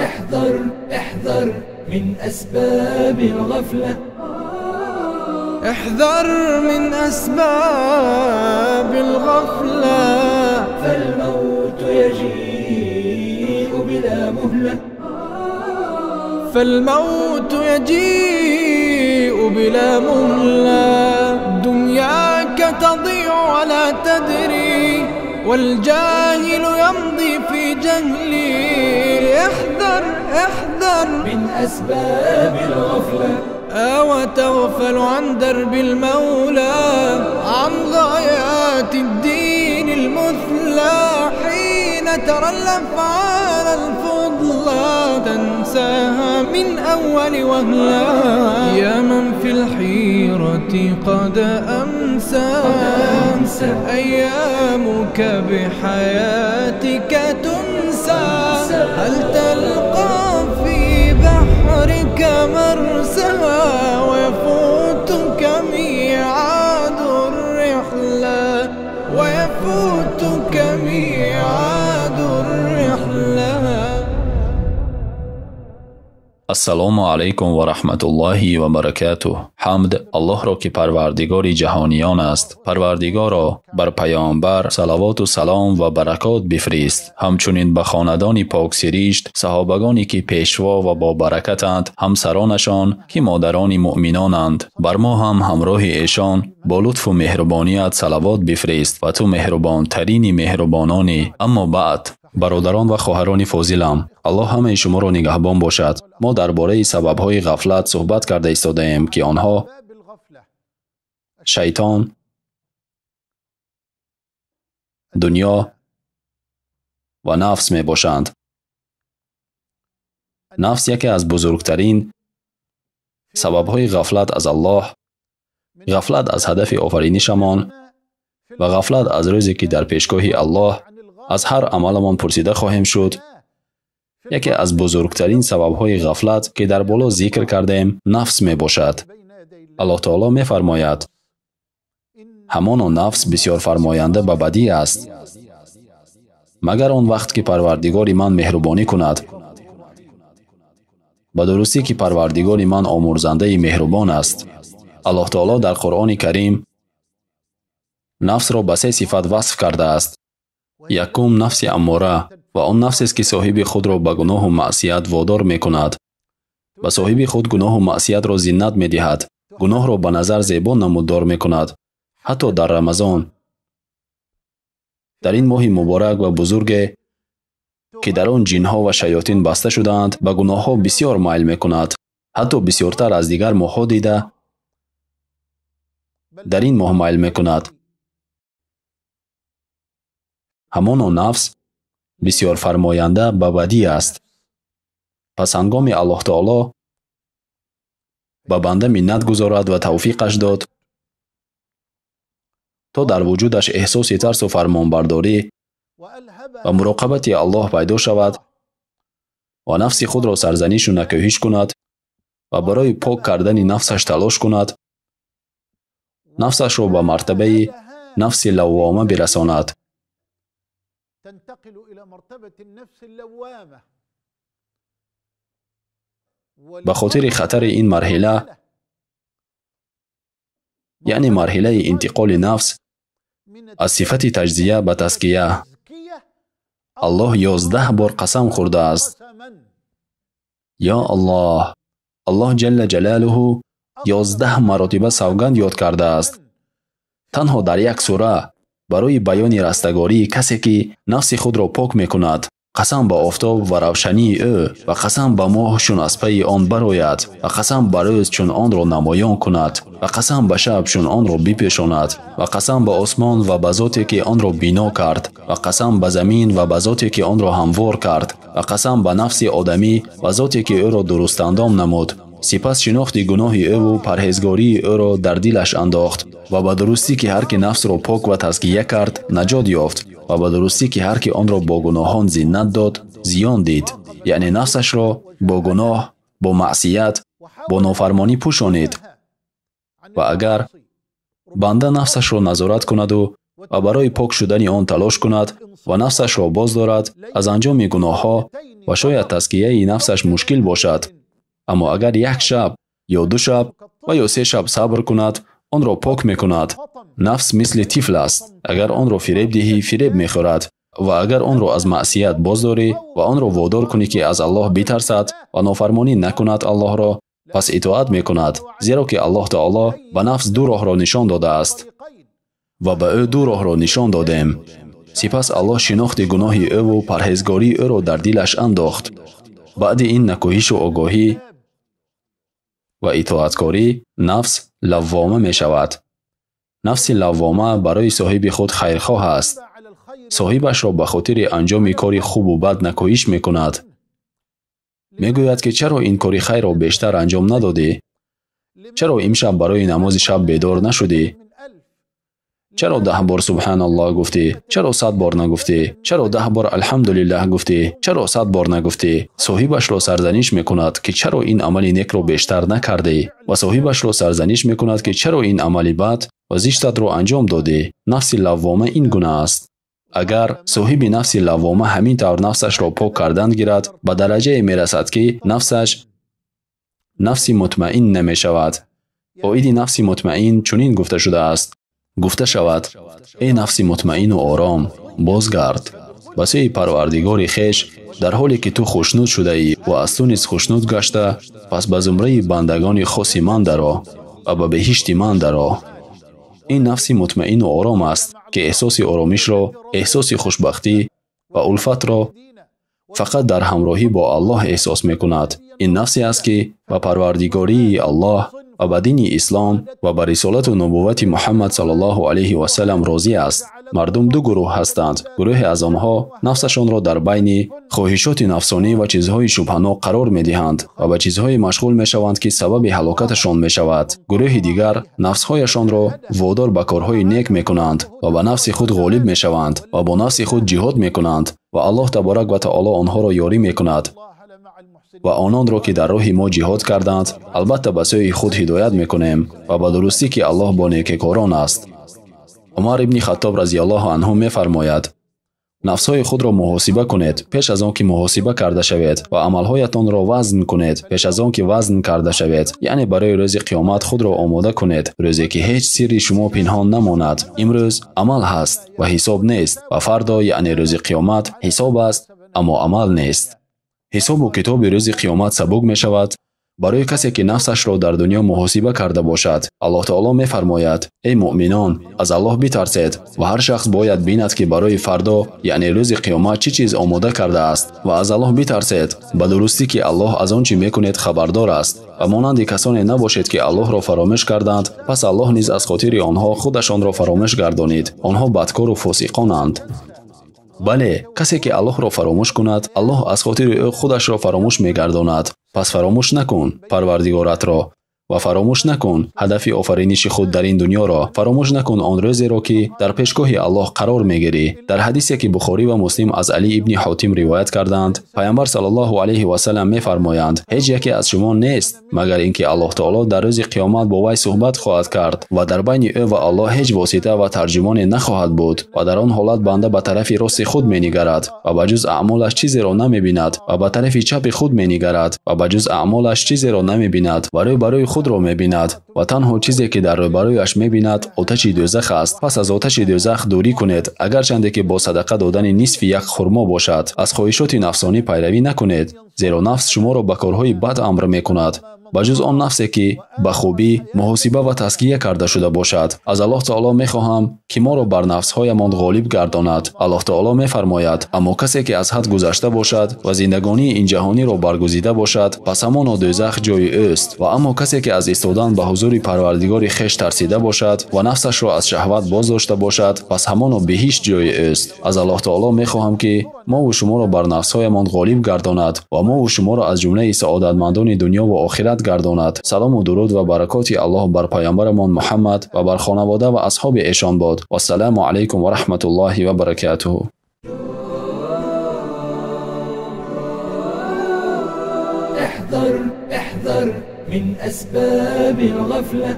احذر احذر من أسباب الغفلة. احذر من أسباب الغفلة، فالموت يجيء بلا مهلة. فالموت يجيء بلا مهلة. دنياك تضيع ولا تدري، والجاهل يمضي في جهلي. احذر احذر من أسباب الغفلة. وتغفل عن درب المولى، عن غايات الدين المثلى. حين ترى الأفعال الفضلى تنساها من أول وهلة. يا من في الحيرة قد أمسى، أيامك بحياتك تنسى. هل تلقى في بحرك مرسى، ويفوتك ميعاد الرحلة، ويفوتك ميعاد الرحلة. Ассалому алайкум ва раҳматуллоҳи ва баракатуҳ. Ҳамд Аллоҳро, ки парвардигори ҷаҳониён аст. Парвардигоро, бар паёмбар салавоту салом ва баракот бифирист, ҳамчунин ба хонадони поксиришт, саҳобагоне ки пешво ва бобаракатанд, ҳамсаронашон ки модарони муъминонанд. Бар мо ҳам ҳамроҳи эшон бо лутфу меҳрубоният салавот бифирист ва ту меҳрубонтарини меҳрубононӣ. Аммо баъд, бародарон ва хоҳарони фозилам, Аллоҳ ҳамаи шуморо нигаҳбон бошад. Мо дар бораи сабабҳои ғафлат суҳбат карда истодаем, ки онҳо шайтон, дунё ва нафс мебошанд. Нафс яке аз бузургтарин сабабҳои ғафлат аз Аллоҳ, ғафлат аз ҳадафи офаринишамон ва ғафлат аз рӯзе ки дар пешгоҳи Аллоҳ аз ҳар амаламон пурсида хоҳем шуд. Яке аз бузургтарин сабабҳои ғафлат, ки дар боло зикр кардем, нафс мебошад. Аллоҳ таоло мефармояд: ҳамоно нафс бисёр фармоянда ба бадӣ аст, магар он вақт ки парвардигори ман меҳрубонӣ кунад. Ба дурустӣ ки парвардигори ман омурзандаи меҳрубон аст. Аллоҳ таоло дар Қуръони Карим нафсро ба се сифат васф кардааст. Якум, нафси аммора, ва он нафсест ки соҳиби худро ба гуноҳу маъсият водор мекунад. Ба соҳиби худ гуноҳу маъсиятро зиннат медиҳад, гуноҳро ба назар зебо намуддор мекунад, ҳатто дар Рамазон. Дар ин моҳи муборак ва бузурге ки дар он ҷинҳо ва шаётин баста шудаанд, ба гуноҳҳо бисёр майл мекунад, ҳатто бисёртар аз дигар моҳҳо дида дар ин моҳ майл мекунад. Ҳамоно нафс бисёр фармоянда ба бадӣ аст. Пас ҳангоми Аллоҳ таоло ба банда миннат гузорад ва тавфиқаш дод, то дар вуҷудаш эҳсоси тарсу фармонбардорӣ ва муроқабати Аллоҳ пайдо шавад ва нафси худро сарзанишу накӯҳиш кунад ва барои пок кардани нафсаш талош кунад, нафсашро ба мартабаи нафси лаввома бирасонад. Ба хотири хатари ин марҳила, яъне марҳилаи интиқоли нафс аз сифати таҷзия ба таския, Аллоҳ 11 бор қасам хӯрдааст. Ё Аллоҳ, Аллоҳ ҷалла ҷалолуҳу 11 маротиба савганд ёд кардааст, танҳо дар як сура, барои баёни растагории касе ки нафси худро пок мекунад. Қасам ба офтоб ва равшании ӯ, ва қасам ба моҳ чун аз пайи он барояд, ва қасам ба рӯз чун онро намоён кунад, ва қасам ба шаб чун онро бипешонад, ва қасам ба осмон ва ба зоте ки онро бино кард, ва қасам ба замин ва ба зоте ки онро ҳамвор кард, ва қасам ба нафси одамӣ ва зоте ки ӯро дурустандом намуд. Сипас шинохти гуноҳи ӯву парҳезгории ӯро дар дилаш андохт, ва ба дурустӣ ки ҳар ки нафсро пок ва тазкия кард, наҷот ёфт, ва ба дурустӣ ки ҳар ки онро бо гуноҳон зиннат дод, зиён дид. Яъне нафсашро бо гуноҳ, бо маъсият, бо нофармонӣ пӯшонид. Ва агар банда нафсашро назорат кунаду ва барои пок шудани он талош кунад ва нафсашро боз дорад аз анҷоми гуноҳҳо ва шояд тазкияи нафсаш мушкил бошад, аммо агар як шаб ё ду шаб ва ё се шаб сабр кунад, онро пок мекунад. Нафс мисли тифл аст. Агар онро фиреб диҳӣ, фиреб мехӯрад ва агар онро аз маъсият боздорӣ ва онро водор кунӣ, ки аз Аллоҳ битарсад ва нофармонӣ накунад Аллоҳро, пас итоат мекунад, зеро ки Аллоҳ таоло ба нафс ду роҳро нишон додааст ва ба ӯ ду роҳро нишон додем. Сипас Аллоҳ шинохти гуноҳи ӯву парҳезгории ӯро дар дилаш андохт. Баъди ин накӯҳишу огоҳӣ ва итоаткорӣ нафс лаввома мешавад. Нафси лаввома барои соҳиби худ хайрхоҳ аст. Соҳибашро ба хотири анҷоми кори хубу бад накӯҳиш мекунад. Мегӯяд, ки чаро ин кори хайрро бештар анҷом надодӣ? Чаро имшаб барои намози шаб бедор нашудӣ? Чаро 10 бор субҳаналлоҳ гуфтӣ? Чаро 100 бор нагуфтӣ? Чаро 10 бор алҳамдулиллаҳ гуфтӣ? Чаро 100 бор нагуфтӣ? Соҳибашро сарзаниш мекунад, ки чаро ин амали некро бештар накардӣ ва соҳибашро сарзаниш мекунад, ки чаро ин амали бад ва зиштатро анҷом додӣ. Нафси лаввома ин гуна аст. Агар соҳиби нафси лаввома ҳамин тавр нафсашро пок кардан гирад, ба дараҷае мерасад, ки нафсаш нафси мутмаин намешавад. Оиди нафси мутмаин чунин гуфта шудааст. Гуфта шавад: эй нафси мутмаину ором, бозгард ба сӯи Парвардигори хеш, дар ҳоле ки ту хушнуд шудаӣ ва аз ту низ хушнуд гашта, пас ба зумраи бандагони хоси ман даро ва ба беҳишти ман даро. Ин нафси мутмаину ором аст, ки эҳсоси оромишро, эҳсоси хушбахтӣ ва улфатро фақат дар ҳамроҳӣ бо Аллоҳ эҳсос мекунад. Ин нафсе аст, ки ба парвардигории Аллоҳ ва ба дини ислом ва ба рисолату нубуввати Муҳаммад саллаллоҳу алайҳи васаллам розӣ аст. Мардум ду гурӯҳ ҳастанд. Гурӯҳе аз онҳо нафсашонро дар байни хоҳишоти нафсонӣ ва чизҳои шубҳанок қарор медиҳанд ва ба чизҳое машғул мешаванд, ки сабаби ҳалокаташон мешавад. Гурӯҳи дигар нафсҳояшонро водор ба корҳои нек мекунанд ва ба нафси худ ғолиб мешаванд ва бо нафси худ ҷиҳод мекунанд ва Аллоҳ таборак ва таоло онҳоро ёрӣ мекунад ва ононро, ки дар роҳи мо ҷиҳод карданд, албатта ба сӯи худ ҳидоят мекунем ва ба дурустӣ, ки Аллоҳ бо некекорон аст. Умар ибни Хаттоб разияллоҳу анҳу мефармояд: нафсҳои худро муҳосиба кунед пеш аз он ки муҳосиба карда шавед ва амалҳоятонро вазн кунед пеш аз он ки вазн карда шавед. Яъне барои рӯзи қиёмат худро омода кунед, рӯзе ки ҳеҷ сирри шумо пинҳон намонад. Имрӯз амал ҳаст ва ҳисоб нест ва фардо, яъне рӯзи қиёмат, ҳисоб аст, аммо амал нест. Ҳисобу китоби рӯзи қиёмат сабук мешавад барои касе, ки нафсашро дар дунё муҳосиба карда бошад. Аллоҳ таоло мефармояд: эй муъминон, аз Аллоҳ битарсед ва ҳар шахс бояд бинад, ки барои фардо, яъне рӯзи қиёмат, чӣ чиз омода кардааст ва аз Аллоҳ битарсед, ба дурустӣ, ки Аллоҳ аз он чӣ мекунед хабардор аст. Ва монанди касоне набошед, ки Аллоҳро фаромӯш карданд, пас Аллоҳ низ аз хотири онҳо худашонро фаромӯш гардонид. Онҳо бадкору фосиқонанд. Бале, касе ки Аллоҳро фаромӯш кунад, Аллоҳ аз хотири ӯ худашро фаромӯш мегардонад. Пас фаромӯш накун Парвардигоратро ва фаромӯш накун ҳадафи офариниши худ дар ин дунёро. Фаромӯш накун он рӯзеро, ки дар пешгоҳи Аллоҳ қарор мегирӣ. Дар ҳадисе, ки Бухорӣ ва Муслим аз Алӣ ибни Ҳотим ривоят карданд, Паёмбар саллаллоҳу алайҳи васаллам мефармоянд: ҳеҷ яке аз шумо нест, магар ин ки Аллоҳ таоло дар рӯзи қиёмат бо вай суҳбат хоҳад кард ва дар байни ӯ ва Аллоҳ ҳеҷ восита ва тарҷумоне нахоҳад буд ва дар он ҳолат банда ба тарафи рости худ менигарад ва ба ҷуз аъмолаш чизеро намебинад ва ба тарафи чапи худ менигарад ва ба ҷуз аъмолаш чизеро намебинад ва рӯ барои худро мебинад ва танҳо чизе, ки дар рӯбарӯяш мебинад, оташи дӯзах аст. Пас аз оташи дӯзах дурӣ кунед, агарчанде ки бо садақа додани нисфи як хурмо бошад. Аз хоҳишоти нафсонӣ пайравӣ накунед, зеро нафс шуморо ба корҳои бад амр мекунад, ба ҷуз он нафсе, ки ба хубӣ муҳосиба ва тазкия карда шуда бошад. Аз Аллоҳ таоло мехоҳам, ки моро бар нафсҳоямон ғолиб гардонад. Аллоҳ таоло мефармояд: аммо касе, ки аз ҳад гузашта бошад ва зиндагонии ин ҷаҳониро баргузида бошад, пас ҳамоно дӯзах ҷои ӯст. Ва аммо касе, ки аз истодан ба ҳузури Парвардигори хеш тарсида бошад ва нафсашро аз шаҳват боз дошта бошад, пас ҳамоно биҳишт ҷои ӯст. Аз Аллоҳ таоло мехоҳам, ки мову шуморо бар нафсҳоямон ғолиб гардонад ва мову шуморо аз ҷумлаи саодатмандони дунё ва охират гардонад. Салому дуруд ва баракоти Аллоҳ бар паёмбарамон Муҳаммад ва бар хонавода ва асҳоби эшон бод. Вассалому алайкум ва раҳматуллоҳи ва баракатуҳ. احذر احذر من أسباب الغفلة.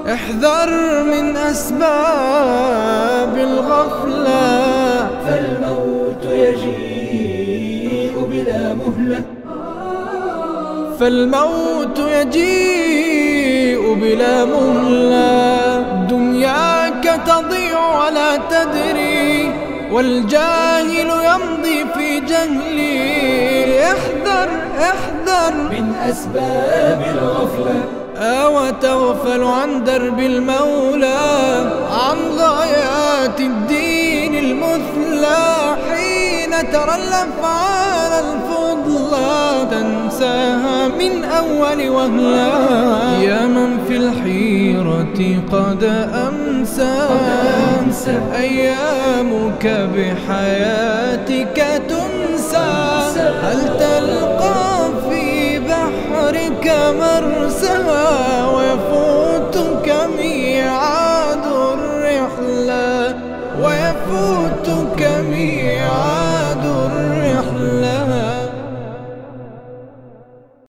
احذر من أسباب الغفلة، فالموت يجيء بلا مهلة، فالموت يجيء بلا مهلة. دنياك تضيع ولا تدري، والجاهل يمضي في جهلي. احذر احذر من أسباب الغفلة، وتغفل عن درب المولى، عن غايات الدين المثلى. حين ترى الأفعال الفضلى تنساها من أول وهلة. يا من في الحيرة قد أمسى، أيامك بحياتك تنسى. هل تلقى في بحرك مرسى، ويفوتك ميعاد الرحلة، ويفوتك ميعاد